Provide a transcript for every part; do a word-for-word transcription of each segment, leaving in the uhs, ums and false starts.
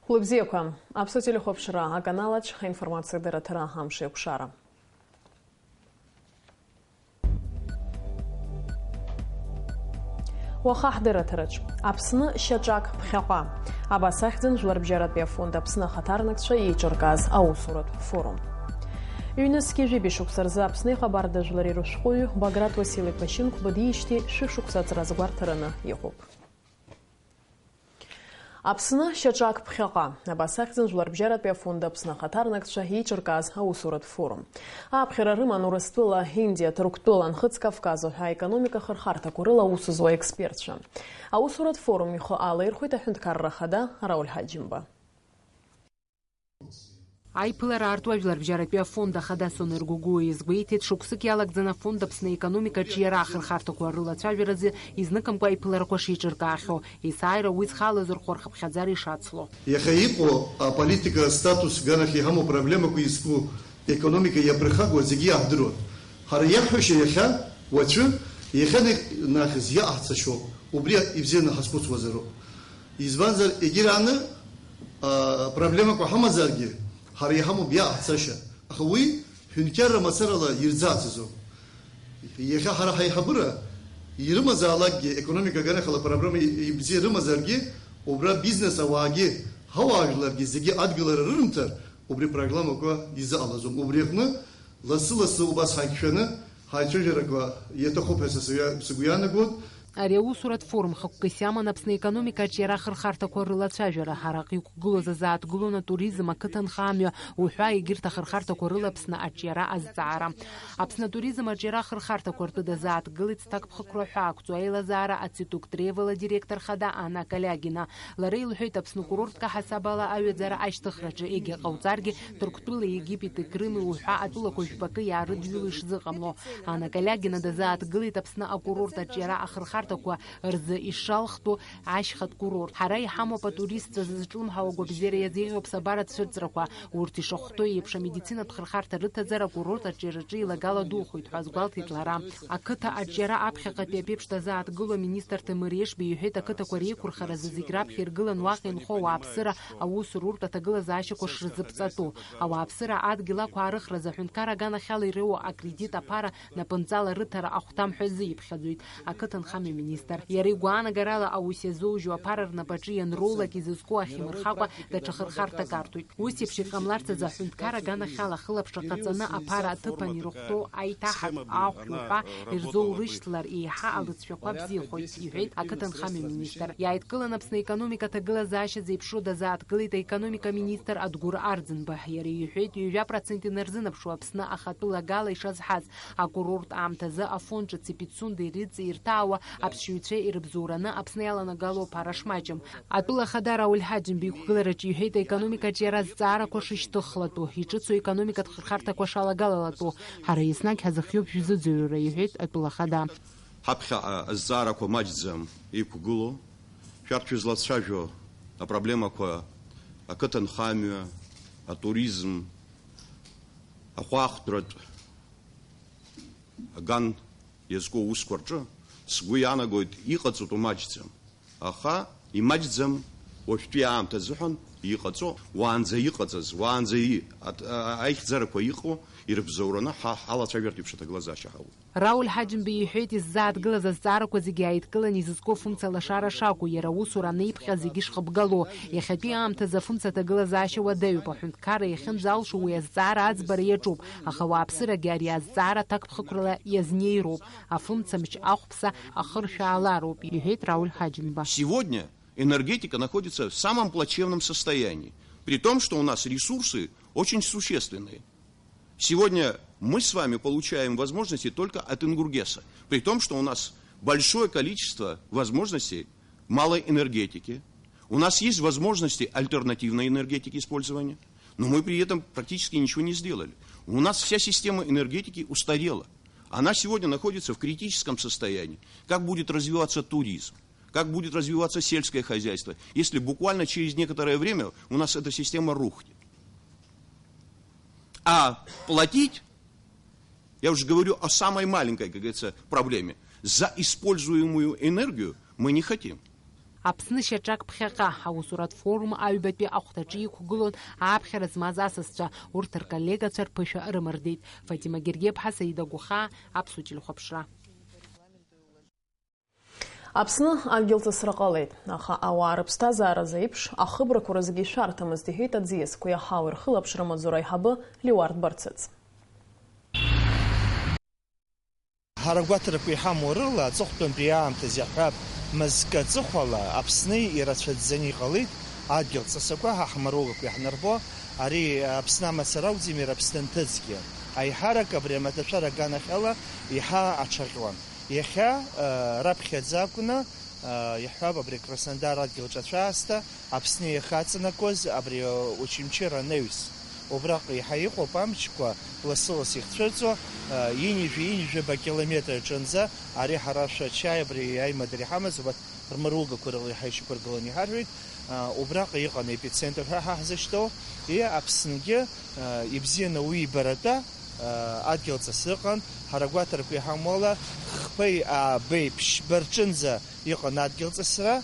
Хәлыбзиақәа, Аԥсуа телехәаԥшра аканалаҿ аинформациатә дырраҭара амш еиқәшара. Уаха ҳдырраҭараҿ, Аԥсны шьаҿак ԥхьаҟа. Абас ахьӡын Жәларбжьаратәи афонд Аԥсны ахаҭарнакцәа еиҿыркааз аусуратә форум. Ҩнызқьи жәибжь шықәса рзы Аԥсны ихабарда жәлари рышәҟәыҩҩы Баграт Уасил-иԥа Шьынқәба диижьҭеи шәышықәса аҵра азгәарҭараны иҟоуп. Аԥсны шьаҿак ԥхьаҟа. Абас ахьӡын Жәларбжьаратәи афонд Аԥсны ахаҭарнакцәа еиҿыркааз аусуратә форум. Ааԥхьара рыман Урыстәыла, Индиа, Ҭырқәтәыла, Нхыҵ Кавказ уҳәа аекономика ахырхарҭақәа рыла аус зуа аекспертцәа. Аусуратә форум ихы алаирхәеит аҳәынҭқарра ахада Рауль Ҳаџьымба. Аиԥылара аартуа Жәларбжьаратәи афонд ахада Сонер Гогуа иазгәеиҭеит, шықәсык иалагӡаны афонд Аԥсны аекономика аҿиара ахырхарҭақәа рылацәажәаразы изныкымкәа аиԥыларақәа шеиҿыркаахьоу, есааира уи зхы алазырхәо рхыԥхьаӡара ишацло. Иахьа иҟоу аполитика статус ганахь иҳамоу проблемақәа изку економика иаԥырхагоу зегьы иаҳдыруан. Ҳара иаҳҳәаша иахьа, уаҵәы, иахьа нахыс иаҳцашьоу, убри ибзианы ҳазхәыцуазароуп. Избанзар, егьыраны, а, проблемақәа ҳамазаргьы, ҳара иҳамоуп иаҳцашьа. Аха уи ҳәынҭқарра мацарала ирӡааӡаӡом. Иахьа ҳара ҳаиҳабыра ирымазаалакгьы, економика аганахьала проблема ибзиа рымазаргьы, убра бизнес ауаагьы, ҳауаажәларгьы зегьы адгылара рырымҭар, убри программақәа изыҟалаӡом. Убри аҟны лассы-лассы убас ҳаиқәшәаны ҳаицәажәарақәа иаҭахуп ҳәа са сыҩа-, сыгәы иаанагоит. Ари аусуратә форум хықәкыс иаман Аԥсны аекономика аҿиара ахырхарҭақәа рылацәажәара, араҟа иқәгылоз азааҭгылон атуризм, ақыҭанхамҩа уҳәа, егьырҭ ахырхарҭақәа рыла Аԥсны аҿиара азҵаара. Аԥсны атуризм аҿиара ахырхарҭақәа ртәы дазааҭгылеит зҭакԥхықәра ҳәа ақәҵоу аилазаара Ациток Тревел адиректор хада Анна Калиагина. Лара илҳәеит, Аԥсны курортк аҳасабала аҩаӡара ашьҭыхраҿы егьа ҟауҵаргьы, Ҭырқәтәылеи Египети Крыми уҳәа атәылақәа жәпакы иаарыдҩыло ишзыҟамло. Анна Калиагина дазааҭгылеит Аԥсны акурорт аҿиара ахырхарҭақәа рзы ишалхтәу ашьхатә курорт. Ҳара иҳамоуп атуристцәа зызҿлымҳау агәабзиара иазеиӷьу аԥсабаратә цәырҵрақәа. Урҭ ишахәҭоу еиԥш, амедицинатә хырхарҭа рыҭазар, акурорт аҿиараҿы еилагала духоит ҳәа азгәалҭеит лара. Ақыҭа аҿиара аԥхьаҟатәи аԥеиԥш дазааҭгыло аминистр Ҭемыр Ешба иҳәеит, ақыҭақәа реиқәырхаразы зегь раԥхьа иргылан уаҟа инхо ауааԥсыра аус руртә аҭагылазаашьақәа шрызыԥҵатәу. Ауааԥсыра адгьыл ақәаарыхразы аҳәынҭқар аганахьала иреиуоу акредит аԥара напынҵала рыҭара ахәҭам ҳәа азы иԥхьаӡоит ақыҭанхамҩа министр. Иара игәаанагарала, аус иазоужьу аԥара рнапаҿы ианроулак изызку ахьимырхакәа, даҽа хырхарҭак арҭоит. Ус еиԥш иҟамларц азы аҳәынҭқар аганахьала ахылаԥшра ҟаҵаны аԥара аҭыԥан ирыхәҭоу аиҭаҳатә ахәшә уҳәа ирзоурышьҭлар, еиҳа алыҵшәақәа бзиахоит, иҳәеит ақыҭанхамҩа министр. Иааидкылан Аԥсны аекономика аҭагылазаашьа зеиԥшроу дазааҭгылеит аекономика министр Адгәыр Арӡынба. Иара иҳәеит, ҩажәа процент инарзынаԥшуа Аԥсны ахатәы лагала ишазҳаз, акурорт аамҭазы Афон ҿыци Пицундеи рыҵа ирҭаауа аԥсшьаҩцәа ирыбзоураны Аԥсны иаланагалоу аԥара шмаҷым. Атәыла ахада Рауль Ҳаџьымба иқәгылараҿы иҳәеит, аекономикаҿы иара азҵаарақәа шышьҭыхлатәу, иҿыцу аекономикатә хырхарҭақәа шалагалалатәу. Ҳара еснагь ҳазыхиоуп шәзыӡырҩра, иҳәеит атәыла ахада. Ҳаԥхьаҟа азҵаарақәа маҷӡам иқәгылоу, шәарҭ шәызлацәажәо апроблемақәа ақыҭанхамҩа, атуризм, ахәаахәҭратә аган иазку аусқәа рҿы, сгәы иаанагоит, иҟаҵатәу маҷӡам. Аха имаҷӡам уажәтәи аамҭа азыҳәан иҟаҵо, уаанӡа иҟаҵаз, уаанӡа и-, аҭ-, а-, аихьӡарақәа иҟоу ирыбзоураны ҳа ҳалацәажәартә еиԥш аҭагылазаашьа ҳауп. Рауль Ҳаџьымба иҳәеит, иззааҭгылаз азҵаарақәа зегьы ааидкылан изызку афымца лашара шакәу, иара аусура анеиԥҟьа зегьы шхыбгало. Иахьатәи аамҭазы афымца аҭагылазаашьа уадаҩуп, аҳәынҭқарра иахьынӡалшо уи азҵаара аӡбара иаҿуп, аха ауааԥсырагьы ари азҵаара ҭакԥхықәрала иазнеироуп, афымцамч ахәԥса ахыршәаалароуп, иҳәеит Рауль Ҳаџьымба. Сегодня энергетика находится в самом плачевном состоянии, при том, что у нас ресурсы очень существенные. Сегодня мы с вами получаем возможности только от Ингургеса, при том, что у нас большое количество возможностей малой энергетики. У нас есть возможности альтернативной энергетики использования, но мы при этом практически ничего не сделали. У нас вся система энергетики устарела. Она сегодня находится в критическом состоянии. Как будет развиваться туризм? Как будет развиваться сельское хозяйство, если буквально через некоторое время у нас эта система рухнет? А платить, я уже говорю о самой маленькой, как говорится, проблеме, за используемую энергию мы не хотим. Аԥсны шьаҿак ԥхьаҟа аусуратә форум аҩбатәи ахәҭаҿы иқәгылон ааԥхьара змаз асасцәа, урҭ рколлегацәа рԥышәа рымардеит. Фатима Гергеԥҳа, Саида Гәахаа, Аԥсуа телехәаԥшра. Аԥсны адгьылҵысра ҟалеит, аха ауаа рыԥсҭазаара азы еиԥш ахыбрақәа рызегьы ишәарҭамызт, иҳәеит аӡиасқәеи аҳауеи рхылаԥшра маҵзура аиҳабы Леуард Барцыц. Ҳара агәаҭарақәа иҳамоу рыла, аҵыхәтәантәи аамҭазы иаҳҳәап, мызкы аҵыхәала Аԥсны ирацәаӡаны иҟалеит адгьыл ҵысақәа, ҳа ҳмаругақәа иаҳнарбо, ари Аԥсны амацара акәӡам, иара Аԥсны анҭыҵгьы. Аиҳарак абри амаҭәашәара аганахьала иаҳа аҽаҟьуан. Иахьа, э, раԥхьаӡа акәны, э, иаҳҳәап, абри Краснодар адгьыл ҿацә аасҭа, Аԥсны иахаҵанакуаз абри, э, Очамчыра анаҩс. Убраҟа иаҳа иҟоуп амчқәа лассы-лассы ихцәырҵуа, э, ҩынҩажәа, ҩынҩажәаба километр аҿынӡа, ари ҳара Шәачаи абри аимадара иҳамаз, убарҭ рмаругақәа рыла иаҳа ишьақәыргыланы иҳарҳәоит, э, убраҟа иҟан епицентр ҳәа ҳа ҳзышьҭоу, и Аԥснгьы, э, ибзианы уи ибаратәа, э, адгьыл ҵас ыҟан, ҳара агәаҭарақәа иҳамоу ала, хԥеи аабеи ԥшьба рҿынӡа иҟан адгьыл ҵысра.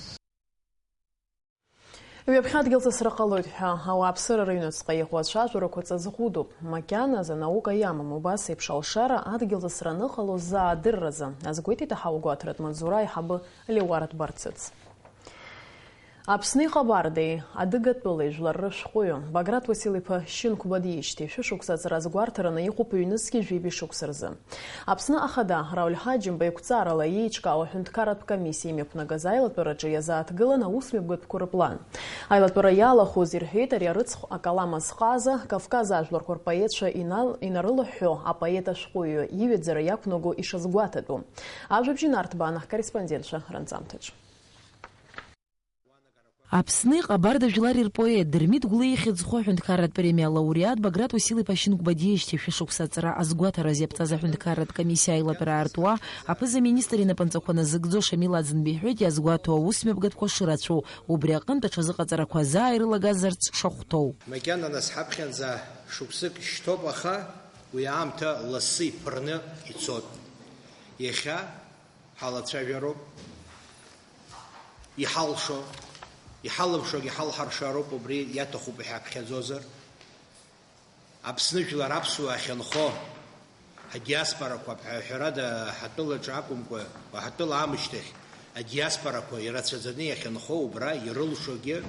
Ҩаԥхьа адгьыл ҵысра ҟалоит ҳәа ауааԥсыра рыҩнуҵҟа иҟоу ацәажәарақәа ҵаҵӷәыдоуп. Макьаназы анаука иамам убас еиԥш алшара адгьыл ҵысра аныҟало ззаадырразы, азгәеиҭеит аҳауагәаҭаратә маҵзура аиҳабы Леуард Барцыц. Аԥсни Ҟабардеи адыгатәылеи жәлар рышәҟәыҩҩы Баграт Уасил-иԥа Шьынқәба диижьҭеи шәышықәса аҵара азгәарҭараны иҟоуп ҩнызқьи жәибжь шықәса рзы. Аԥсны Ахада Рауль Ҳаџьымба еиқәҵарала иеиҿкаау аҳәынҭқарратә комиссиа имҩаԥнагаз аилатәараҿы иазааҭгылан аусмҩаԥгатәқәа рыплан. Аилатәара иалахәыз ирҳәеит ари арыцхә акалам азҟаза, Кавказ ажәларқәа рпоетцәа инал-, инарылыҳәҳәо апоет ашәҟәыҩҩы иҩаӡара иақәнаго ишазгәаҭатәу. Ажәабжь инарҭбаан ҳкорреспондентцәа ранҵамҭаҿ. Аԥсни Ҟабарда жәлари рпоет Дырмит Гәлиа ихьӡ зху аҳәынҭқарратә премиа алауреат Баграт Уасил-иԥа Шьынқәба диижьҭеи шәышықәса аҵара азгәаҭара азиаԥҵаз аҳәынҭқарратә комиссиа аилатәара аартуа, аԥыза-министр инапынҵақәа назыгӡо Шамил Аӡынба иҳәеит иазгәаҭоу аусмҩаԥгатәқәа шырацәоу, убри аҟынтә аҽазыҟаҵарақәа азааирылагазарц шахәҭоу. Макьана нас ҳаԥхьанӡа шықәсык шьҭоуп, аха уи аамҭа лассы иԥырны ицоит. Иахьа ҳалацәажәароуп, иҳалшо, иҳалымшогьы ҳалҳаршароуп, убри иаҭахуп иҳаԥхьаӡозар. Аԥсны жәлар аԥсуаа ахьынхо, адиаспорақәа, ҳәа-, ҳәарада, ҳатәылаҿы акәымкәа, ҳатәыла аамышьҭахь адиаспорақәа ирацәаӡаны иахьынхо, убра ирылшогьы,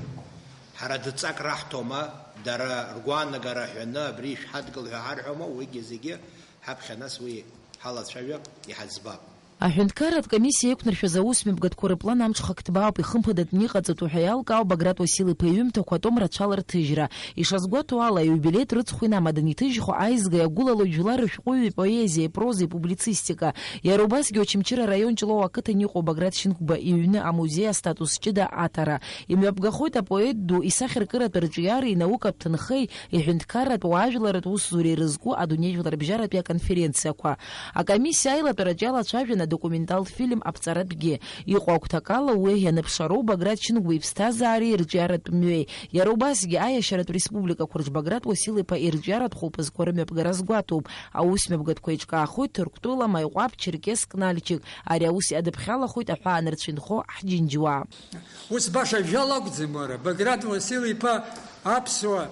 ҳара дҵак раҳҭома, дара ргәаанагара ҳәаны абри ишәҳадгыл ҳәа ҳарҳәома, уигьы зегьы ҳаԥхьа нас уи ҳалацәажәап, иҳаӡбап. Аҳәынҭқарратә комиссиа иқәнаршәаз аусмҩаԥгатәқәа рыплан амҽхак ҭбаауп, ихымԥадатәны иҟаҵатәу ҳәа иалкаау Баграт Уасил-иԥа иҩымҭақәа атом рацәала рҭыжьра. Ишазгәаҭоу ала, аиубилеитә рыцхә инамаданы иҭыжьхо аизгеи агәылалои жәлар рышәҟәыҩҩи поезиеи, прозеи, публицистика. Иара убасгьы Очамчыра араион Ҷлоу ақыҭан иҟоу Баграт Шьынқәба иҩны амузеи астатус ҷыда аҭара. Имҩаԥгахоит апоет ду исахьаркыратә арҿиареи инаукатә ҭынхеи, иҳәынҭқарратә, уаажәларратә усзуреи рызку адунеи жәларбжьаратәи аконференциақәа. Акомиссиа аилатәараҿ иалацәажәан адокументалтә фильм аԥҵаратәгьы. Иҟоу агәҭакала уи ианыԥшароу Баграт Шьынқәба иԥсҭазаареи ирҿиаратә мҩеи. Иара убасгьы аиашьаратә республикақәа рҿы Баграт Уасил-иԥа ирҿиаратә хәылԥазқәа рымҩаԥгара азгәаҭоуп. Аусмҩаԥгатәқәа еиҿкаахоит Ҭырқәтәыла, Маиҟәаԥ, Черкесск, Нальчик. Ари аус иадыԥхьалахоит аҳәаанырцә инхо ҳџьынџьуаа. Ус баша жәала акәӡам, уара, Баграт Уасил-иԥа аԥсуа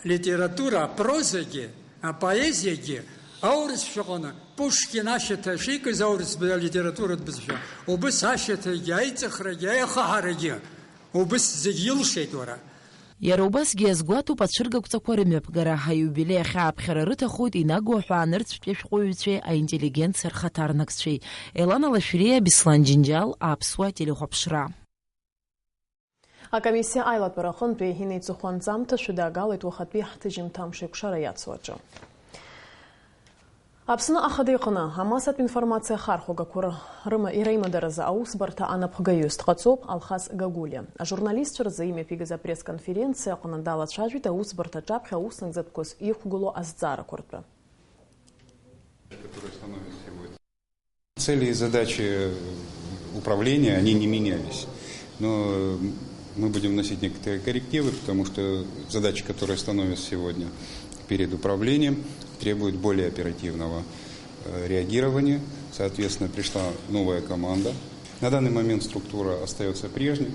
литература, апрозагьы, апоезиагьы аурысшәаҟны Пушкин ашьаҭа шикыз аурыс б-, литературатә бызшәа, убыс ашьаҭагьы, аиҵыхрагьы, аихаҳарагьы убыс зегь илшеит, уара. Иара убасгьы иазгәаҭоуп ацәыргақәҵақәа рымҩаԥгара, аиубилеи ахьааԥхьара рыҭахоит инагоу аҳәаанырцәтәи ашәҟәыҩҩцәеи аинтеллигенциа рхаҭарнакцәеи. Елана Лашәриа, Беслан Џьынџьал, Аԥсуа телехәаԥшра. Акомиссиа аилатәара аҟынтәи инеиҵыху анҵамҭа шәыдаагалоит уахатәи ҳҭыжьымҭамш еиқәшара иацу аҿы. Аԥсны Ахада иҟны амассатә информациа ахархәагақәа ры-, рыма-, реимадаразы аусбарҭа анапхгаҩыс дҟаҵоуп Алхас Гагулиа. Ажурналистцәа рзы имҩаԥигаз апресс-конференциа аҟны далацәажәеит аусбарҭа аҿаԥхьа аус нагӡатәқәас иқәгылоу азҵаарақәа ртәы. Цели и задачи управления, они не менялись. Но мы будем вносить некоторые коррективы, потому что задачи, которые становятся сегодня перед управлением, требуют более оперативного, э, реагирования. Соответственно, пришла новая команда. На данный момент структура остаётся прежней.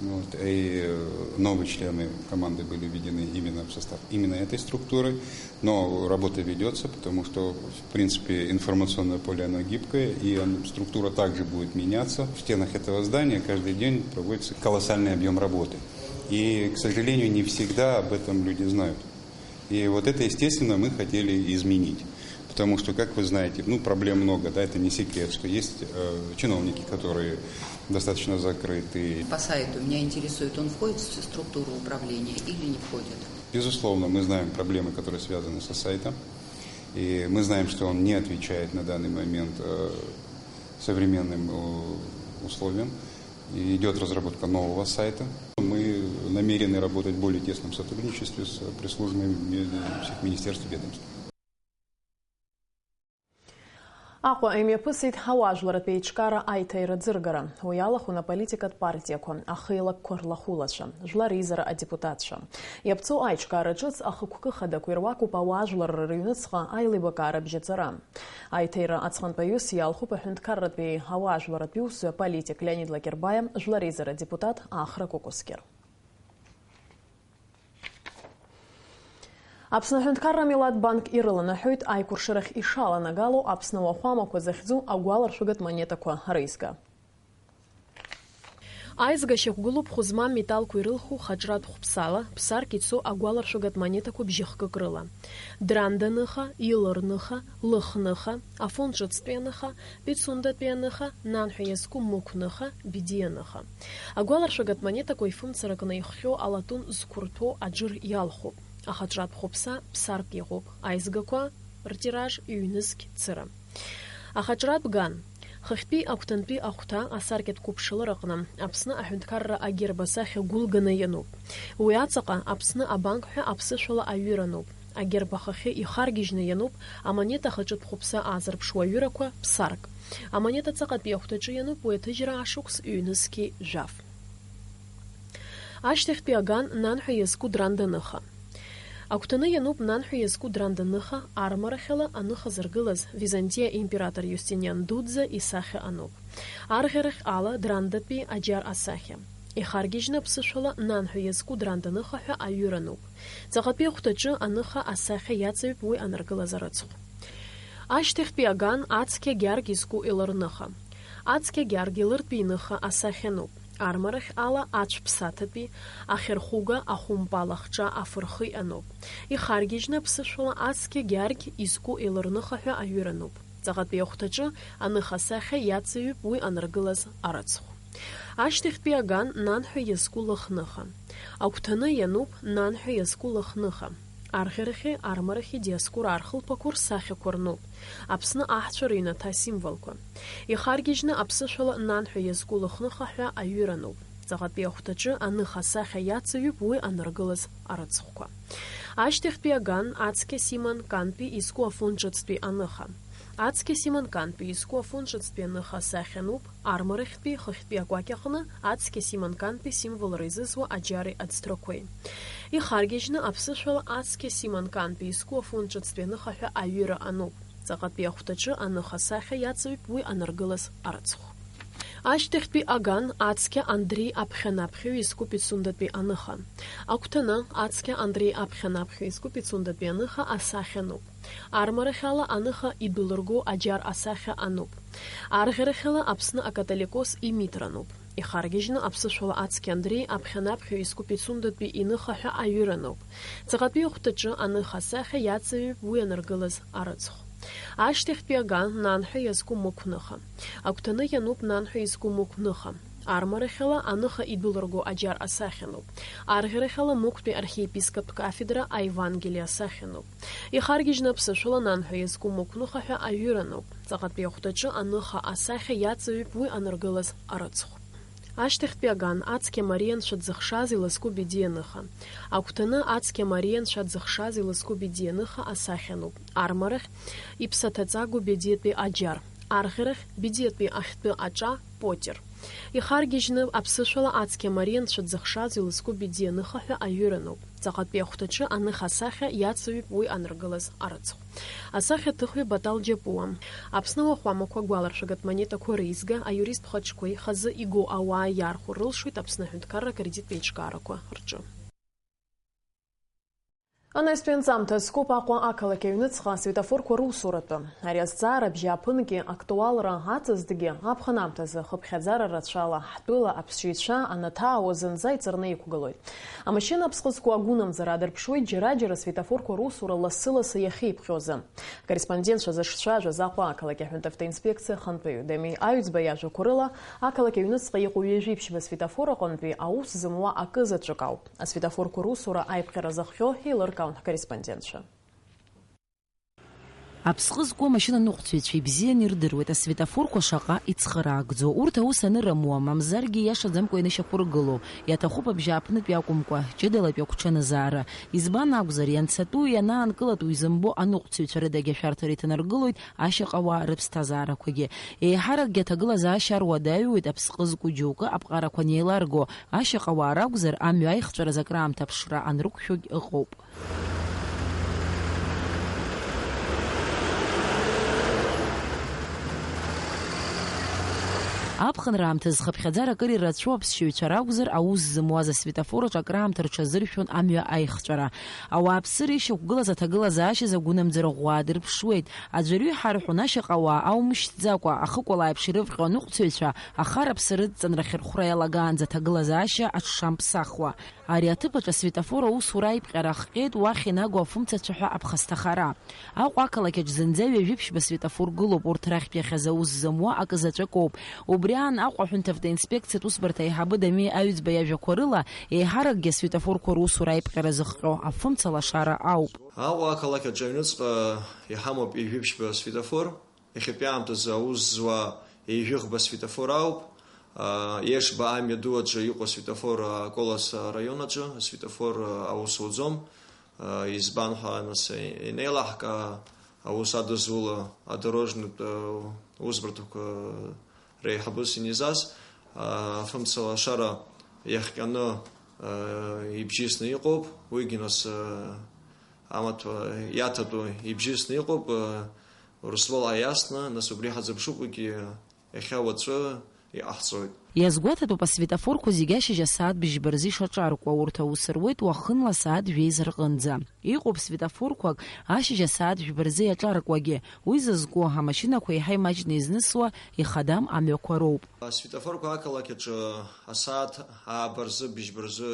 Вот, и э, новые члены команды были введены именно в состав именно этой структуры, но работа ведется, потому что, в принципе, информационное поле, оно гибкое, и оно, структура также будет меняться. В стенах этого здания каждый день проводится колоссальный объем работы. И, к сожалению, не всегда об этом люди знают. И вот это, естественно, мы хотели изменить. Потому что, как вы знаете, ну, проблем много, да, это не секрет, что есть э, чиновники, которые достаточно закрыты. По сайту меня интересует, он входит в структуру управления или не входит? Безусловно, мы знаем проблемы, которые связаны со сайтом. И мы знаем, что он не отвечает на данный момент э, современным э, условиям. И идет разработка нового сайта. Мы намерены работать в более тесном сотрудничестве с пресс-службами всех министерств и ведомств. Аҟәа имҩаԥысит ауаажәларратә еиҿкаара аиҭаира ӡыргара. Уи алахәын аполитикатә партиақәа, ахеилакқәа рлахәылацәа, жәлар реизара адепутатцәа. Иаԥҵоу аиҿкаара ҿыц ахықәкы хадақәа ируакуп ауаажәларра рыҩныҵҟа аилибакаара бжьаҵара. Аиҭаира аҵхантәаҩыс иалхуп аҳәынҭқарратәи ауаажәларратәи усзуҩ аполитик Леонид Лакербаиа, жәлар реизара адепутат Ахра Кәыкәскьыр. Аԥсны Аҳәынҭқарра Амилаҭ Банк ирыланаҳәоит аикәыршарахь ишаланагало Аԥсны ауахәамақәа захьӡу агәаларшәагатә монетақәа рыҩзга. Аизга шьақәгылоуп хәы змам металқәа ирылху хаҿратә хәыԥсала, ԥсарк ицо агәаларшәагатә монетақәа бжьы-хкык рыла. Дранда ныха, илыр ныха, лых ныха, Афон ҿыцтәи аныха, Пицундатәи аныха, нанҳәа иазку Мықә ныха, Бедиа ныха. Агәаларшәагатә монетақәа ифымцаракны ихҟьо алатәын зқәырҭәоу аџыр иалхуп. Ахаҿратә хәыԥса ԥсарк иҟоуп, аизгақәа ртираж ҩнызқь цыра. Ахаҿратә ган. Хыхьтәи агәҭантәи ахәҭа асаркьатә қәыԥшылараҟны Аԥсны аҳәынҭқарра агерб асахьа гәылганы иануп. Уи аҵаҟа Аԥсны абанк ҳәа аԥсышәала аҩыра ануп. Агерб ахахьы ихаргьежьны иануп амонета ахаҿытә хәыԥса аазырԥшуа аҩырақәа ԥсарк. Амонета ҵаҟатәи ахәҭаҿы иануп уи аҭыжьра ашықәс ҩнызқьи жәаф. Ашьҭахьтәи аган нанҳәа иазку Дранда ныха. Агәҭаны иануп нанҳәа иазку Дранда ныха, армарахьала аныха зыргылаз Византиа император Иустиниан Дуӡӡа исахьа ануп. Арӷьарахь ала Драндатәи аџьар асахьа. Ихаргьежьны аԥсышәала нанҳәа иазку Дранда ныха ҳәа аҩыр ануп. Ҵаҟатәи ахәҭаҿы аныха асахьа иаҵаҩуп уи аныргылаз арыцхә. Ашьҭахьтәи аган ацқьа гьаргь изку илырныха. Ацқьа гьаргь илыртәи иныха асахьа ануп. Армарахь ала ацә ԥсаҭатәи, ахьырхәыга, ахәымпал ахҿа афырхы иҟаноуп. Ихаргьежьны аԥсышәала ацқьа гьаргь изку илырныха ҳәа аҩыр ануп. Ҵаҟатәи ахәҭаҿы аныха асахьа иаҵаҩуп уи аныргылаз арыцхә. Ашьҭахьтәи аган нанҳәа иазку лыхныха. Агәҭаны иануп нанҳәа иазку лыхныха. Арӷьарахьи армарахьи Диоскура архылԥақәа рсахьақәа рнуп, Аԥсны аҳцәа рыҩнаҭа символқәа. Ихаргьежьны аԥсышәала нанҳәа иазку лыхныха ҳәа аҩыр ануп. Ҵаҟатәи ахәҭаҿы аныха асахьа иаҵаҩуп уи аныргылаз арыцхәқәа. Ашьҭахьтәи аган ацқьа симан кантәи изку Афон ҿыцтәи аныха. Ацқьа симан кантәи изку Афон ҿыцтәи аныха асахьа ануп, армарахьтәи хыхьтәи акәакь аҟны ацқьа симан кантәи символра изызуа аџьари аӡҭрақәеи. Ихаргьежьны аԥсышәала ацқьа симан кантәи изку Афон ҿыцтәи аныха ҳәа аҩыра ануп. Ҵаҟатәи ахәҭаҿы аныха асахьа иаҵаҩуп уи аныргылаз арыцхә. Ашьҭахьтәи аган ацқьа Андреи аԥхьанаԥхьаҩ изку Пицундатәи аныха. Агәҭаны ацқьа Андреи аԥхьанаԥхьаҩ изку Пицундатәи аныха асахьа ануп. Армарахьала аныха идәылырго аџьар асахьа ануп. Арӷьарахьала Аԥсны акатоликос имитра ануп. Ихаргьежьны аԥсышәала ацқьа Андреи аԥхьанаԥхьаҩ изку Пицундатәи иныха ҳәа аҩыр ануп. Ҵаҟатәи ахәҭаҿы аныха асахьа иаҵаҩуп уи аныргылаз арыцхә. Ашьҭахьтәи аган нанҳәа иазку Мықә ныха. Агәҭаны иануп нанҳәа изку Мықә ныха. Армарахьала аныха идәылырго аџьар асахьа ануп. Арӷьарахьала Мықәтәи архиепископтә кафедра аевангелие асахьа ануп. Ихаргьежьны аԥсышәала нанҳәа иазку Мықә ныха ҳәа аҩыр ануп. Ҵаҟатәи ахәҭаҿы аныха асахьа иаҵаҩуп уи аныргылаз арыцхә. Ашьҭахьтәи аган ацқьа Мариа анцәа дзыхшаз илызку Бедиа ныха. Агәҭаны ацқьа Мариа анцәа дзыхшаз илызку Бедиа ныха асахьа ануп. Армарахь иԥсаҭаҵагоу Бедиатәи аџьар. Арӷьарахь Бедиатәи ахьтәы аҿа Потер. Ихаргьежьны аԥсышәала ацқьа Мариа нцәа дзыхшаз илызку Бедиа ныха ҳәа аҩыраноуп. Ҵаҟатәи ахәҭаҿы аныха асахьа иацаҩуп уи аныргылаз арыцхә. Асахьаҭыхҩы Батал Џьапуа. Аԥсны ауахәамақәа гәаларшәагатә монетақәа реизга, аиурист хәаҽқәеи хазы игоу ауаа иаархәо рылшоит Аԥсны аҳәынҭқарра акредиттә еиҿкаарақәа рҿы. Анаҩстәи анҵамҭа зкуп Аҟәа ақалақь аҩныҵҟа асветофорқәа русуратәы. Ари азҵаара бжьааԥынгьы актуалра ацызҭгьы аԥхын аамҭазы хыԥхьаӡара рацәала ҳтәыла аԥсшьаҩцәа анаҭаауа зынӡа иҵарны иқәгылоит. Амашьына аԥсҟы зқәу агәынамӡара аадырԥшуеит џьара-џьара асветофорқәа русура лассы-лассы иахьеиԥхьоз. Акорреспондентцәа зышцәажәаз Аҟәа ақалақь аҳәынҭ автоинспекциа ахантәаҩы Дамеи Аҩӡба иажәақәа рыла, ақалақь аҩныҵҟа иҟоу ҩажәи ԥшьба светофор аҟынтәи аус зымуа акы заҵәык ауп. Асветофорқәа русура аиԥҟьара зыхҟьо еилыркаауан ҳкорреспондентцәа. Аԥсҟы зку амашьынаныҟәцаҩцәа ибзианы ирдыруеит асветофорқәа шаҟа ицхыраагӡоу. Урҭ аус анырымуа, мамзаргьы иашаӡамкәа инышьақәыргылоу, иаҭахуп абжьааԥнытәи акәымкәа, ҷыдалатәи агәҽанызаара. Избан акәзар, ианцатәу, ианаанкылатәу изымбо аныҟәцаҩцәа рыдагь ашәарҭара иҭанаргылоит ашьаҟауаа рыԥсҭазаарақәагьы. Еиҳаракгьы аҭагылазаашьа аруадаҩуеит аԥсҟы зку џьоукы аԥҟарақәа неиларго. Ашьаҟауаа ракәзар, амҩа аихҵәаразы акраамҭа аԥшра анрықәшәогь ыҟоуп. Аԥхынра аамҭазы хыԥхьаӡара акыр ирацәоу аԥсшьаҩцәа ракәзар, аус зымуаз асветофораҿ акраамҭа рҽазыршәон амҩа аихҵәара. Ауааԥсыра ишьақәгылаз аҭагылазаашьазы агәынамӡара ӷәӷәа аадырԥшуеит. Аӡәырҩы иҳарҳәон, ашьаҟауаа аумышьҭӡакәа, ахыкәалаеиԥш ирывҟьо аныҟәцаҩцәа ахараԥса рыдҵан рахьырхәра иалагаанӡа аҭагылазаашьа аҽшамԥсахуа. Ари аҭыԥаҿ асветофор аусура аиԥҟьара ахҟьеит уахь инагоу афымцацәа ҳәа аԥхасҭахара. Аҟәа ақалақь аҿы зынӡа ҩажәи ԥшьба светофор гылоуп, урҭ рахьтә иахьазы аус зымуа акы заҵәык ауп. Убри аан, Аҟәа аҳәынҭ автоинспекциатә усбарҭа аиҳабы Дамеи Аҩӡба иажәақәа рыла, еиҳаракгьы асветофорқәа русура аиԥҟьара зыхҟьо афымца лашара ауп. Аҟәа ақалақь аҿы аҩныҵҟа иҳамоуп ҩажәи ԥшьба светофор. Иахьатәи аамҭазы аус зуа ҩажәи ӷба светофор ауп. Ешба амҩа ду аҿы иҟоу асветофор, Колос араион аҿы асветофор аус ауӡом. Избан ҳәа, нас, инеилаҳкаа, аус адызула адорожнытә усбарҭақәа реиҳабыс инизаз, афымцалашара иахҟьаны ибжьысны иҟоуп. Уигьы, нас, амаҭәа иаҭатәу ибжьысны иҟоуп. Урыстәыла иасны, нас, убри ҳазыԥшуп, уигьы иахьа уаҵәы иҟаҳҵоит. Иазгәаҭатәуп асветофорқәа зегьы ашьыжь асааҭ бжьба рзы ишаҿаркуа, урҭ аус руеит уахынла асааҭ жәеиза рҟынӡа. Иҟоуп светофорқәак ашьыжь асааҭ жәба рзы иаҿаркуагьы. Уи зызку, амашьынақәа еиҳа имаҷны изнысуа ихадам амҩақәа роуп. Асветофорқәа ақалақь аҿы асааҭ ааба рзы, быжьба рзы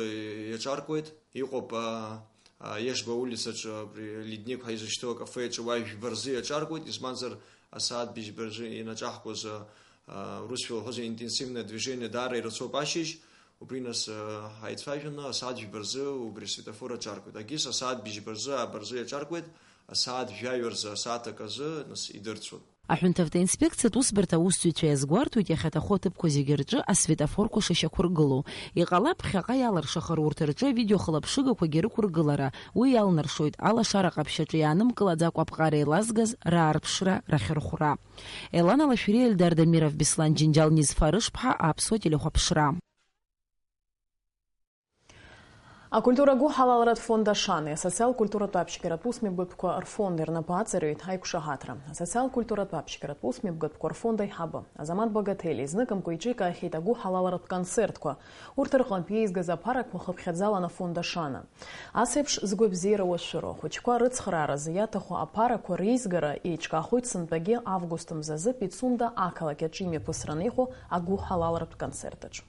иаҿаркуеит. Иҟоуп, а, а, Ешба улицаҿы, абри Ледник ҳәа изышьҭоу акафеаҿы уа жәба рзы иаҿаркуеит, избанзар, асааҭ быжьба рзы инаҿаҳкуаз, а, а, урысшәа уҳәозар, интенсивное движение даара ирацәоуп ашьыжь, убри, нас, а, ҳаицәажәаны, асааҭ жәба рзы убри асветофор аҿаркуеит. Агьыс асааҭ быжьба рзы, ааба рзы иаҿаркуеит, асааҭ жәаҩа рзы, асааҭ аказы, нас, идырцәоуп. Аҳәынҭавтоинспекциатә усбарҭа аусзуҩцәа иазгәарҭоит, иахьаҭаху аҭыԥқәа зегьы рҿы асветофорқәа шышьақәыргылоу. Иҟалап, ԥхьаҟа иалыршахар урҭ рҿы авидеохылаԥшыгақәагьы рықәыргылара, уи иалнаршоит алашара ҟаԥшь аҿы иаанымгылаӡакәа аԥҟара еилазгаз раарԥшра рахьырхәра. Елана Лашәриа, Ельдар Дамиров, Беслан Џьынџьал, Низфа Рышԥҳа, Аԥсуа телехәаԥшра. Акультура агәыҳалалратә фонд Ашани асоциал-культуратә аԥшьгаратә усмҩаԥгатәқәа рфонд рнапы аҵарҩит аиқәшаҳаҭра. Асоциал-культуратә аԥшьгаратә усмҩаԥгатәқәа рфонд аиҳабы Азамат Багаҭелиа изныкымкәа иҿикаахьеит агәыҳалалратә концертқәа. Урҭ рҟынтә иеизгаз аԥарақәа хыԥхьаӡалан афонд Ашана. Ас еиԥш згәабзиара уашәшәыроу ахәыҷқәа рыцхрааразы иаҭаху аԥарақәа реизгара еиҿкаахоит сынтәагьы август мзазы Пицунда ақалақь аҿы имҩаԥысраны иҟоу агәыҳалалратә концерт аҿы.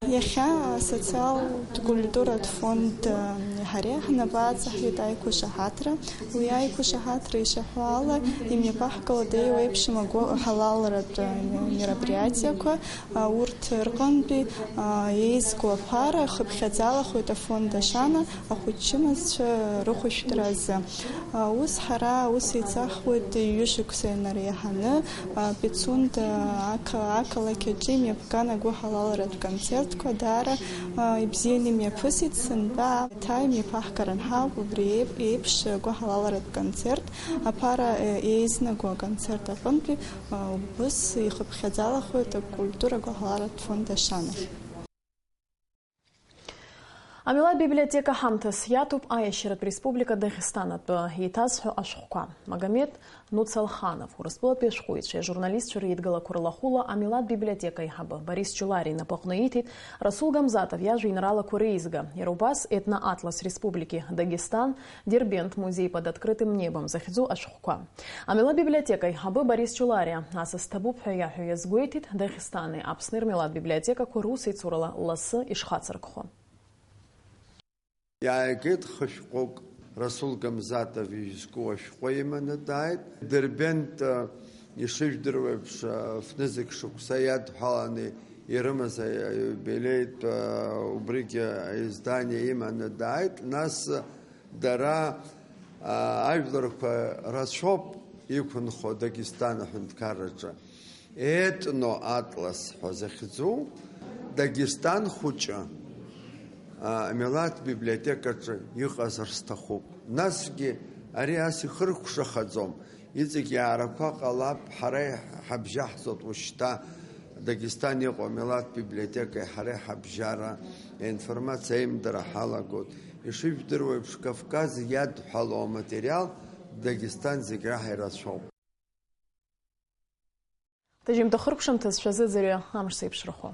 Иахьа асоциалтә культуратә фонд, ы, ҳареи ҳнапы аҵаҳҩит аиқәшаҳаҭра. Уи аиқәшаҳаҭра ишаҳәо ала, имҩаԥаҳгалоит еиуеиԥшым агәыҳалалратә, ы, мероприатиақәа, ы, урҭ рҟынтәи, ы, еизго аԥара хыԥхьаӡалахоит афонд Ашана ахәыҷ чымазцәа рыхәышәтәразы. Ус ҳара аус еицаҳуеит ҩышықәса инареиҳаны, Пицунда ақа-, ақалақь аҿы имҩаԥган агәыҳалалратә концертқәа. Даара, а, ибзианы имҩаԥысит сынтәа, еиҭа имҩаԥаҳгаран ҳауп убри еип-, еиԥш гәаҳалалратә концерт, аԥара, е, еизнаго аконцерт аҟынтәи, а, убыс ихыԥхьаӡалахоит акультура гәаҳалалратә фонд Ашанахь. Амилаҭ библиотека ҳамҭас иаҭәуп аиашьаратә республика Дагестан атәы еиҭазҳәо ашәҟәқәа. Магомед Нуцалханов, Урыстәылатәи ашәҟәыҩҩцәеи ажурналистцәеи реидгылақәа рлахәыла Амилаҭ библиотека аиҳабы Борис Ҷулариа инапаҟны ииҭеит Расул Гамзатов иажәеинраалақәа реизга, иара убас Етноатлас Республики Дагестан, Дербент, музей под открытым небом захьӡу ашәҟәқәа. Амилаҭ библиотека аиҳабы Борис Ҷулариа асас ҭабуп ҳәа иаҳәо иазгәеиҭеит Дагестани Аԥсни рмилаҭ библиотекақәа русеицурала лассы ишхацыркхо. Иааигеит хышәҟәык, Расул Гамзатов изку ашәҟәы иманы дааит. Дербент, э, ишыжәдыруеиԥш, э, фнызқь шықәса иадҳәаланы ирымаз аиубилеитә, э, убригьы аиздание иманы дааит. Нас, э, дара, э, ажәларқәа рацәоуп иқәынхо Дагестан аҳәынҭқарраҿы. Етно атлас ҳәа захьӡу Дагестан хәыҷы, а, амилаҭ библиотекаҿы иҟазар сҭахуп. Насгьы ари ас ихыркәшахаӡом, иҵегь иаарақәа ҟалап, ҳара иҳабжьаҳҵоит ушьҭа Дагестан иҟоу амилаҭ библиотекеи ҳареи ҳабжьара, аинформациа аимдара ҳалагоит. Ишыжәдыруа еиԥш, Кавказ иадҳәалоу аматериал Дагестан зегь раҳа ирацәоуп. Ҭыжьымҭа хыркәшамҭаз шәазыӡырҩы амш зеиԥшрахо.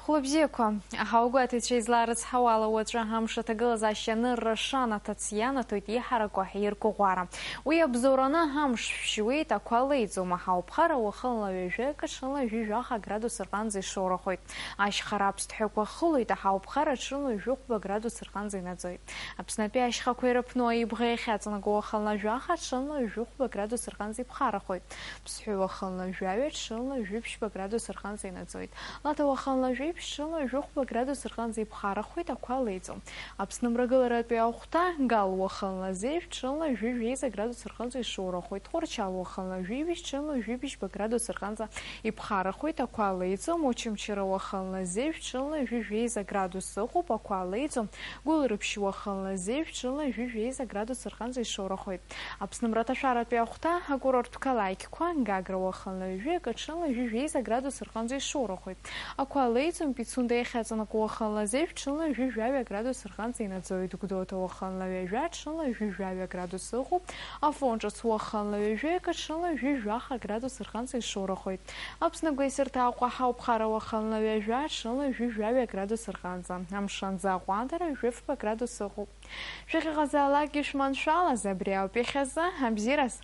Хәлыбзиақәа, ҳаугәаҭаҩцәа излаарыцҳауала, уаҵәы амш аҭагылазаашьа анырра шанаҭац ианаҭоит иҳараку ҳиргәыӷәара. Уи абзоураны амш шәшьуеит, ақәа леиӡом, аҳауԥхара уахынла ҩажәи акы, ҽынла ҩажәи жәаха градус рҟынӡа ишоурахоит. Ашьхара аԥсҭҳәақәа хылоит, аҳауԥхара ҽынла ҩажәи хәба градус рҟынӡа инаӡоит. Аԥснатәи ашьхақәа ирыԥну аибӷа иахьаҵанакуа уахынла жәаха, ҽынла ҩажәи хәба градус рҟынӡа иԥхарахоит. Ԥсҳәы уахынла жәаҩа, ҽынла ҩажәи ԥшьба градус рҟынӡа инаӡоит. Лаҭа уахынла жәеиԥшь, ҽынла ҩажәи хәба градус рҟынӡа иԥхарахоит, ақәа леиӡом. Аԥсны мрагыларатәи ахәҭа, Гал уахынла зеиԥш, ҽынла ҩажәи жәеиза градус рҟынӡа ишоурахоит. Тҟәарчал уахынла жәибжь, ҽынла ҩажәи бжьба градус рҟынӡа иԥхарахоит, ақәа леиӡом. Очамчыра уахынла зеиԥш, ҽынла ҩажәи жәеиза градус ыҟоуп, ақәа леиӡом. Гәылрыԥшь уахынла зеиԥш, ҽынла ҩажәи жәеиза градус рҟынӡа ишоурахоит. Аԥсны мраҭашәаратәи ахәҭа, акурорттә қалақьқәа, Гагра уахынла ҩажәи акы, ҽынла ҩажәи жәеиза градус рҟынӡа ишоурахоит. Ақәа леиӡом. Пицунда иахьаҵанакуа уахынла зеиԥш, ҽынла ҩажәи жәаҩа градус рҟынӡа инаӡоит. Гәдоуҭа уахынла ҩажәа, ҽынла ҩажәи жәаҩа градус ыҟоуп. Афон ҿыц уахынла ҩажәи акы, ҽынла ҩажәи жәаха градус рҟынӡа ишоурахоит. Аԥсны агәеисырҭа Аҟәа аҳауԥхара уахынла ҩажәа, ҽынла ҩажәи жәаҩа градус рҟынӡа. Амшын аӡы аҟәандара ҩажәи фба градус ыҟоуп. Шәахьыҟазаалакгьы шәманшәалаз, абри ауп иахьазы, абзиараз.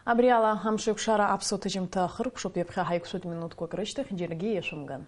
Абри ала амшеикәшара аԥсуа ҭыжьымҭа ахыркәшоуп, ҩаԥхьа ҳаиқәшәоит минуҭқәак рышьҭахь, џьаргьы иашәымган.